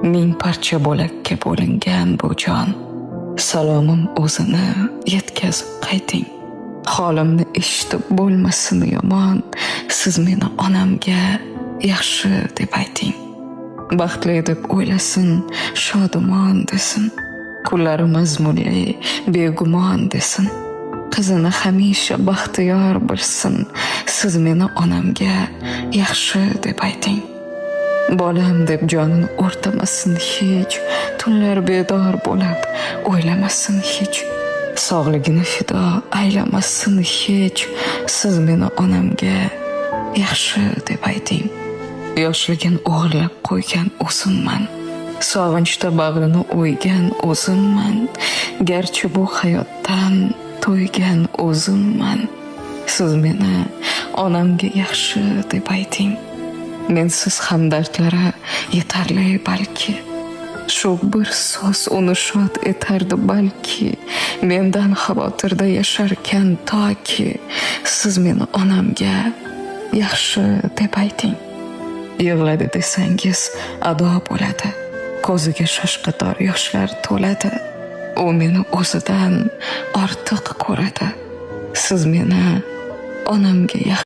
Ming parcha bo'lakka bo'lingan bu jon. Salomim o'zini yetkazib qayting. Holimni eshitib bo'lmasin yomon. Siz meni onamga yaxshi deb ayting. Baxtli deb o'ylasin, shodumon desin. Kunlari mazmunli, begumon desin. Qizini hamisha baxtiyor bilsin. Siz meni onamga yaxshi deb ayting. Bolam deb jonini o'rtamasin hech. Tunlar bedor bo'lib o'ylamasin hech. Sog'ligini fido aylamasin hech. Siz meni onamga yaxshi deb ayting. Yoshligin o'g'irlab qo'ygan o'zimman. Sog'inchda bag'rini o'ygan o'zimman. Garchi bu hayotdan to'ygan o'zimman. Siz meni onamga yaxshi deb ayting. Mensiz hamdardlari yetarli balki. Shu bir so'z uni shod etardi balki. Mendan xavotirda yasharkan toki. Siz meni onamga yaxshi deb ayting. Yig'ladi desangiz ado bo'ladi. Ko'ziga shoshqator yoshlar to'ladi. U meni o'zidan ortiq ko'radi. Siz meni onamga yaxshi